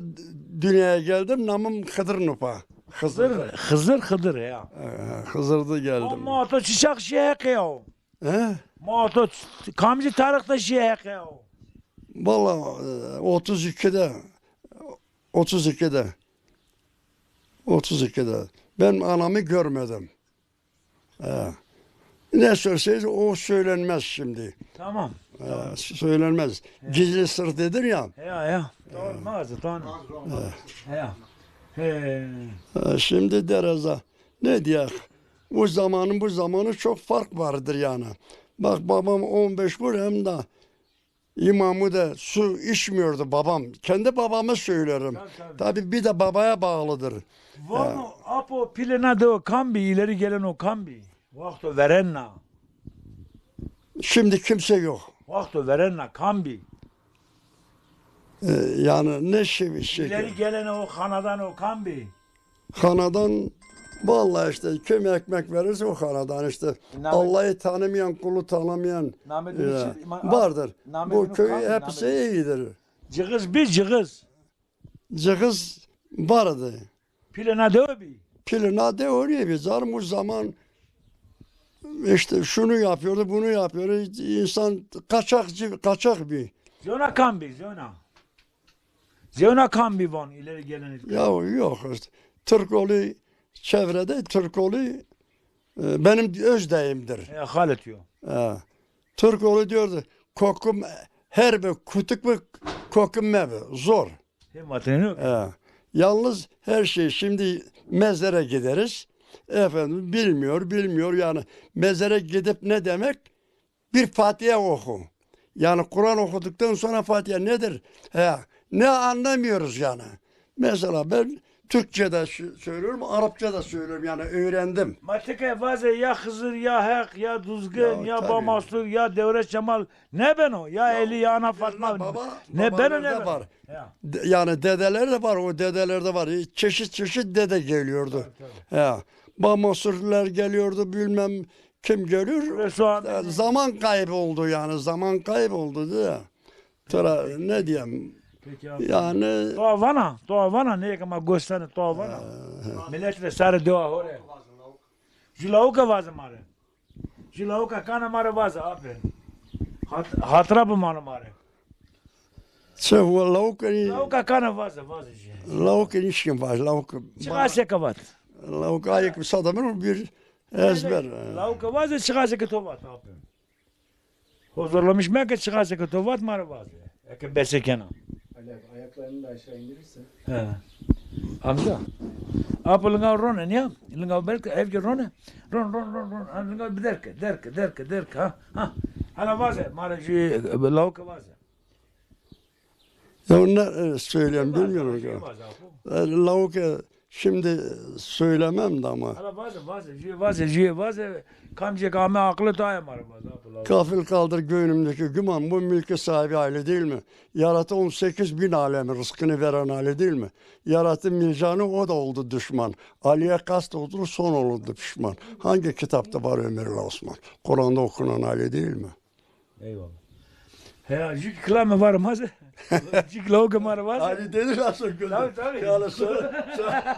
dünyaya geldim. Namım Xıdır Nupa. Xızır, Xızır'da. Xızır, Xızır ya. E, Xızır'da geldim. Ma to çi çax şî Heqê ya? He? Ma to ç-, kamcî tarixde şî Heqê ya? Valla, e, otuz ikide, otuz ikide. Otuz ikide. Ben anamı görmedim. E, ne söyleseydi o söylenmez şimdi. Tamam. E, tamam. Söylenmez. He. Gizli sır dedin ya. Ya, ya. Doğru, mağaza, tamam. E. Ya. He. E, şimdi dereza. Ne diye? Bu zamanın bu zamanı çok fark vardır yani. Bak babam on beş vur hem de İmamı da su içmiyordu babam. Kendi babamı söylerim. Tabii, tabii. Tabii bir de babaya bağlıdır. Vano, apo pîlê na dewe kam bî, ileri gelen o kam bî? Waxto verenna. Şimdi kimse yok. Waxto verenna kam bî? E, yani ne şey, şey. İleri gelen o hanadan o kam bî? Hanadan, vallahi işte kim ekmek verirse o hanadan işte. Name- Allah'ı tanımayan, kulu tanımayan, name e, dünü çi-, ma-, vardır. Name Bu dünü köyü kam-, hepsi name- iyidir. Cığız bî, cığız. Cığız vardı. Pîlê na dewe bî? Pîlê na dewe bî. Canım o zaman işte şunu yapıyordu, bunu yapıyordu. İnsan kaçakçı, kaçak bir. Zona kam bî, zona? Zewna kam bî van, ileri gelen ilk. Ya yok işte. Türkoğlu çevrede Türkoğlu, e, benim öz dayımdır. E, halet yo. E, Türkoğlu diyordu, kokum her bir kutuk bir kokum mebe. Zor. Hem vatanı yok. E, yalnız her şey şimdi mezara gideriz. Efendim bilmiyor, bilmiyor yani mezara gidip ne demek? Bir Fatiha oku. Yani Kur'an okuduktan sonra Fatiha nedir? He, ne anlamıyoruz yani. Mesela ben Türkçe de sö- söylüyorum, Arapça da söylüyorum yani öğrendim. Ma ti ke vaze ya Xizir, ya Heq, ya Duzgin, ya, ya tabii. Bamasur, ya Devre Çemal, ne beno? Ya, ya Eli, ya Ana Fatma, baba, ne beno, ne beno? Var. Ya. De- yani dedeler de var, o dedelerde var. Çeşit çeşit dede geliyordu. Tabii, tabii. Ya. Bamasurlar geliyordu, bilmem Kim görür? Ve şu an e, zaman kaybı oldu yani. Zaman kaybı oldu diye. Tora ne diyeyim? Peki abi. Yani Toa vana, toa vana, ne kama göstene toa vana. Millet ve sarı dua hore. Ju lawuka vaze ma rê. Ju lawuka kana ma rê vaze abi. Hat, hatıra bimano ma rê. Çi lawuka ni? Lawuka kana vaze, vaze jî. Lawuka nişkin vaze, lawuka. Çiqasê ke vat? Lawuka ayık bir sadamın bir Ezber. Lawike vaze, çiqasê ke to vat, api. Hozorlamış meke, çiqasê ke to vat, ma rê vaze. Eke bese kena. Ali abi, ayaklarını da aşağı indirirsen. He. Amca. Apo linga rone, niya? Linga belki evge rone. Ron, ron, ron, ron. Ha, linga bir derke, derke, derke, derke. Ha, ha. Hala vaze, ma rê jü, e, lawike vaze. Ya ne e, söyleyeyim bilmiyorum ki. E, Lavuk e, şimdi söylemem de ama. Hala vaze, vaze, jüye vaze, jüye vaze. Kamcek ame aklı taya mara vaze. Gafil kaldır göğnümdeki güman, bu mülkü sahibi aile değil mi? Yarattı on sekiz bin alemi, rızkını veren aile değil mi? Yarattı Mircan'ı, o da oldu düşman. Ali'ye kast oldu, son oldu pişman. Hangi kitapta var Ömer'le Osman? Kur'an'da okunan aile değil mi? Eyvallah. He, jük kilame var mı? Jük lawuke ma rê vaze. Hani dedik aslında güldüm. Tabii, tabii. Yani sonra, sonra,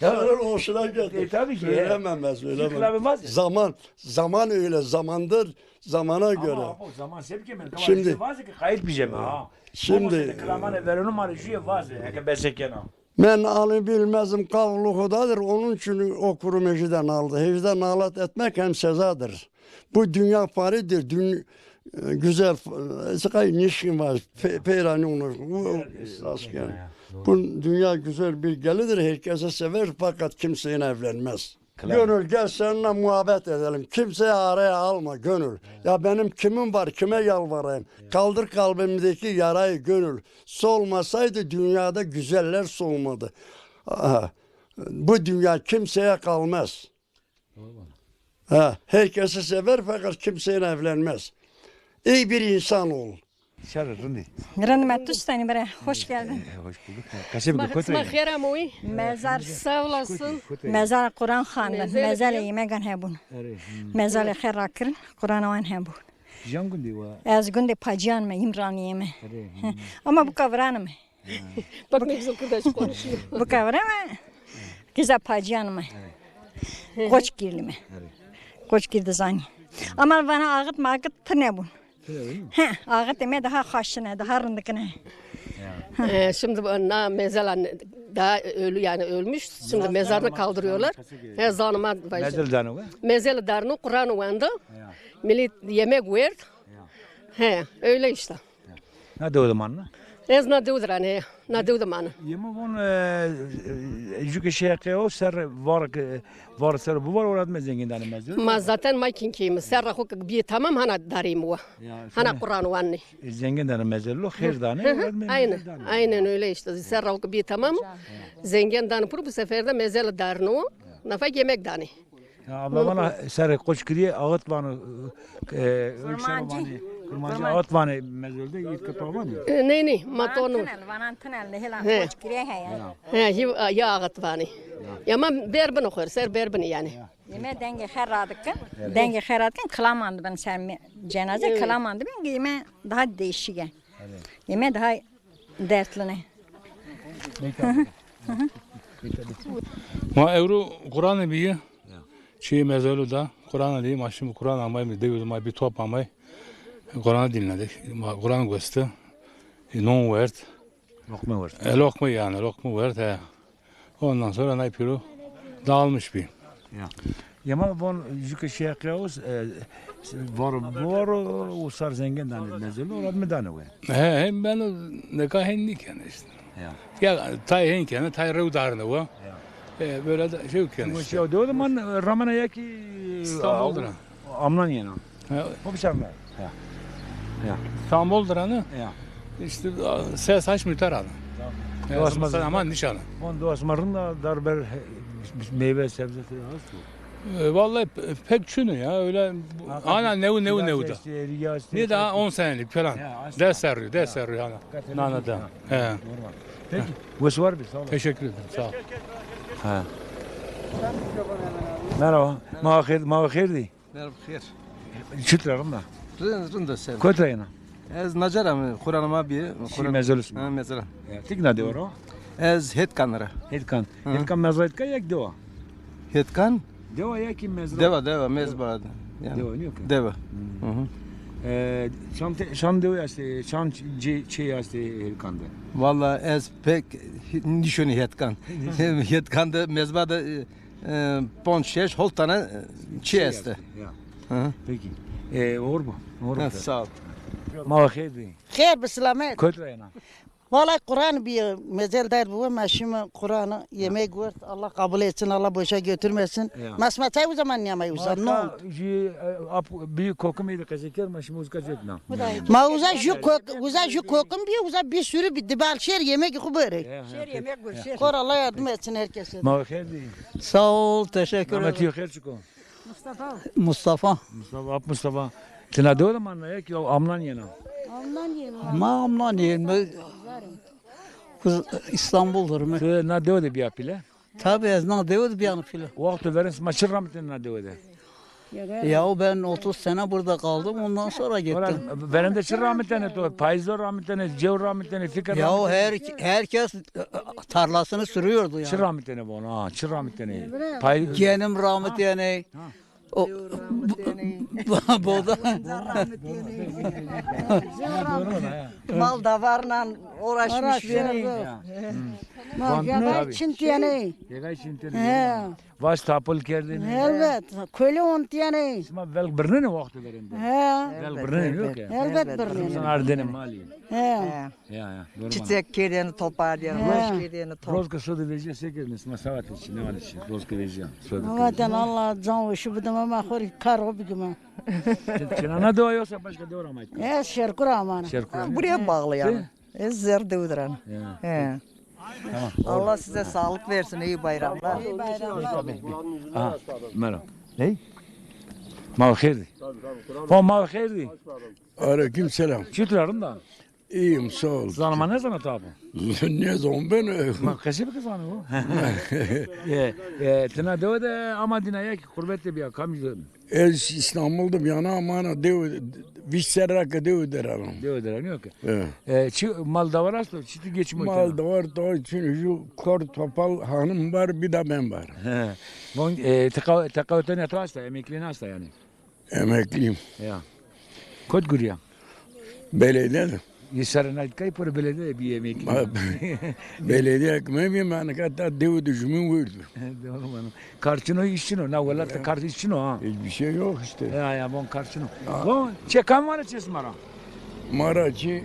sonra hoşuna geldi. E, tabii ki. Söylemem ben, söylemem. Jük kilame vaze. Zaman, zaman öyle zamandır, zamana göre. Ama bu zaman sebke men. Şimdi vaze ki kayıt bir şey mi ha? Şimdi olmasaydı kilamane veronu ma rê jüye vaze. Eke bese kena. Men anı bilmezim, kavlu hudadır, onun için okurum hecden aldı. Hecden nalet etmek hem sezadır. Bu dünya fanidir, dün, e, güzel, e, sıkay nişkin var, pe, peyrani onu, bu, asker. Bu dünya güzel bir gelidir, herkese sever fakat kimseyle evlenmez. Gönül gel seninle muhabbet edelim, kimseyi araya alma gönül. Ya benim kimim var, kime yalvarayım? Kaldır kalbimdeki yarayı gönül. Solmasaydı dünyada güzeller solmadı. Aha. Bu dünya kimseye kalmaz. Ha, herkesi sever fakat kimseyle evlenmez. İyi bir insan ol. Şer rindî. Rind me, tu stenî bire. Hoş geldin. E, hoş bulduk. Kasê bi kotî. Ma xêr amewî. Mezar sağ olasın. Mezar Quran xandin. Mezar yemegan hebûn. Mezarê xêr rakirin. Quran wan hebûn. Jan gundî wa? Ez gundê Paciyan me, Îmranîye me. Ama bu kavranı me. Bak ne güzel Kürtçe konuşuyor. Bu kavranı me. Kıza Paciyan me. Koçgirli me. Koçgir de zanî. Ama bana ağıt mağıt tine bun. He, ağıt me daha xaşine, daha rindikine. E, şimdi bu na mezela ne, Daha ölü, yani ölmüş. Şimdi mezarını kaldırıyorlar. He, zanıma. Mezeli darno. Mezeli darno, Kur'an wendo. Millet yemek verdi. He, öyle işte. Na dewe de manna? Ez na dewe de ran, he. Na dewe de manna. Yema von, e, e, jü ke şey ke o ser var ke, var ser bu var orada me zengin dane mezeli. Ma zaten ma kinkeyim. Serra xo ke biye tamam hana darîm wa. Hana Kur'an wanni. E, zengin dane mezeli, xêr dane. Aynen, aynen öyle işte. Serra xo ke biye tamam. Zengin dane pur bu sefer de mezeli darno. Nafa yemek dane. Ya abla vana serê qoç kiriye ağıt vanı, e, öksel vanı, kurmancı ağıt vanı mezelde yit kapa vanı. E, ne ne, matonu. Vanan tınel, vanan tınel ne hela qoç kiriye he ya. He, hi, ya ağıt vanı. Ya ma berbini xor, ser berbini yani. Yeme denge xer radıkın, denge xer radıkın kılamandı ben ser cenaze kılamandı ben yeme daha değişik. Yeme daha dertli ne. Ma ewro Kur'an'ı biyi. Çiğ mezelu da Kur'an'ı diyeyim, ma şimdi Kur'an amay mı, dewi ma bir top amay. Kur'an'ı dinledik. Ma Kur'an gösterdi. E, non verdi. Lokma verdi. E, lokma yani, lokma verdi he. Ondan sonra nay piru dağılmış bir. Ya. Yema von jü ke şey klavus, e, var, var o sar zengin dane mezeli, o mi dane we. He, hem ben o neka hen niken işte. Ya. Ya, tay hen kene, tay rew darne we. Ya. E, böyle de şey kene işte. Şey, o zaman ramana ya ki İstanbul'dur ha. Amnan yena. Ha. O bir şey mi? Ya. Ya. İstanbul'dur hani. Ya. İşte ses aç müter hani. Tamam. Ya, dost ama nişanı. On dost marın da darber meyve sebze falan az mı? E, vallahi pe- pek çünü ya, öyle bu- ana nevi nevi nevi da. Ne daha on senelik falan. Ders serri, ders serri yani. Nana da. He. Peki. Wes var bir sağ ol. Teşekkür ederim. Sağ ol. Ha. Merhaba. Ma xêr, ma xêr di. Merhaba, xêr. Çitur a, rind a? Rind, rind a ser. Kot ra yena? Ez nacar a, mi Kur'an ma bî. Şî mezrû sima. Ha, mezra. Ya, ti kî na dewe ra? Ez Hetkan ra. Hetkan. Hetkan mezra Hetkan ya ki dewa? Hetkan? Dewa ya ki mezra? Dewa, dewa, mezba. Yani. Dewa, niyo ki? Dewa. E, çan te, çan dewe este, çan çi, çi este Hetkan de? Valla ez pek nîşonî Hetkan. Hetkan de mezba de, e, e, ponc, şeş, hol tane, e, çi este. Ya. Peki. E, oxir bo. Oxir bo. Sağ ol. Ma xêr dî. Xêr bi silamet. Kot ra yena? Vallahi Kur'an bir mezel der bu, ma şîme Kur'an'ı yemek wert. Allah kabul etsin, Allah boşa götürmesin. Ya. Ma sima çay o zaman nîyamay uza, no? Jü, e, ap, bir kokum idi qesey kerd, ma şîme uzka cetna. Ma uza jü kok, uza jü kokum bir, uza bir sürü bir dibal şer yemek xu börek. Şer yemek bör şer. Kor Allah yardım etsin herkese. Ma xêr dî. Sağ ol, teşekkür ederim. Rahmetî xêr çiko. Mustafa. Mustafa. Mustafa, ap Mustafa. Ti na dewe de manna ya ki amnan yena? Amnan yena. Ma amnan yena. Kız İstanbul'dur mu? Ti na dewe de biya pîle? Tabii, ez na dewe de biyano pîle. Wexto verên sima çi ramitêne na dewe de? Yahu ben otuz sene burada kaldım, ondan sonra gittim. Verên de çi ramitêne to? Payîzo ramitêne, cew ramitêne, fikir ramitêne? Yahu her, herkes, e, e, tarlasını sürüyordu yani. Çi ramitêne bono, ha, çi ramitêne? Pay- Genim ramitêne. O, boda. Mal davarla uğraşmış beni. Mal yegay çintiyene. Yegay çintiyene. He. Vaş tapıl kerdin. Elbet. Köle ontiyene. Sima velg birnene wexto verên de. He. Velg birnene yok ya. Elbet birnene. Sen ardene mali. He. Ya, ya, doğru. Çiçek kerdeni topardeni, roz kerdeni top. Roz ke sodu vejîya se kerdin, sima savat için, ne var için, roz ke vejîya sodu. Zaten Allah can hoşu bidim ama xor kar o bigime. Çinana dewa yoksa başka dewa ramayt? E, Şerkur amana. Şerkur. Buraya bağlı yani. Ez Zerdevidiran. Ya. He. Tamam. Allah size sağlık versin, iyi bayramlar. İyi bayramlar. Aha, merhaba. Ne? Ma xêr dî. Ho, ma xêr dî. Aleyküm selam. Çitur a, rind a? İyiyim, sağ ol. Zanima nêzana to abi? Ne zaman ben? Ma qesey bike zanî o. E, e, ti na dewe de ama dîna ya ki qurbet de biya, kamcî de? Ez İstanbul'da biyana ama ana dewe, vîst serra ke dewe der anam. Dewe der anam, yok. E, çi mal davar esto, çitur geçim o? Mal davar da, çünkü şu kor topal hanım var, bir de ben var. He. Bon, e, teqa-, teqawetene to esta, emeklîne esta yani. Emekliyim. Ya. Kot guriya? Belediyede. Yê serre nayt kay piro belediye bî yemekî. Ma-, belediye kime bî, ma nika ta dew de jumîn wurdu. Doğru mano. Kar çin o, îş çin o. Na welat de kar, îş çin o ha. Hiçbir şey yok işte. Ya ya, von kar çin o. Ha. Von, çê kam vana çê sima ra? Ma ra çê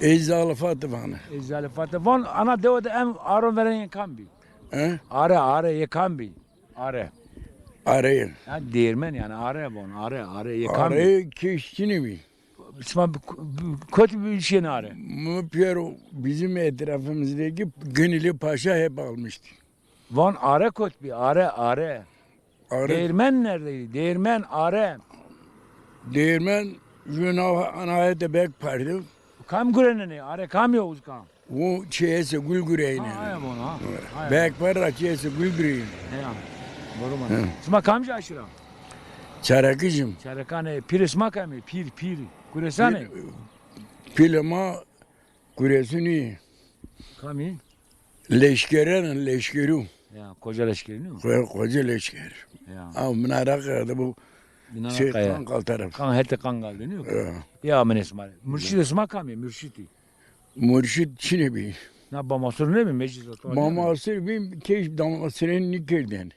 Ey Zalifate vana. Ey Zalifate. Von ana dewe de em aro veren yê kam bî? He? Are, are yê kam bî? Are. Are. Ya değirmen yani, are von, are, are yê kam bî? Are kêş çinî bî. Sima bi-, bi-, kot bî şênare? Mu piyero bizim etrafımızdaki Gınili Paşa hep almıştı. Van are kot bî, are, are. Are. Değirmen neredeydi? Değirmen, are. Değirmen, juna anayete bek pardı. Kam gurenenê? Are kam yo uzka? O çeyese gül gureyne. Ha, aya bon ha. Aya. Bek parra çeyese gül gureyne. Ya. Doğru mu? Hı. Sima kamcî aşîr a? Çarakijim. Çarakane, pîrê sima kamî? Pîr, pîr. Kuresanê? Pîrê ma Kuresunî. Kamî? Leşkerî, Leşkerû. Ya, koca Leşkerî nîyo? Ko-, koca Leşker. Ya. Ama min araka de bu şey, Kangal taraf. Kan, hetê Kangal de nîyo? Ya. Ya, min esma. Murşîdê sima kamî? Murşîdî. Murşîd çinê bî? Na Bamasur nêbî, meclis o? Bamasur bî, keş Bamasur nîkerdên.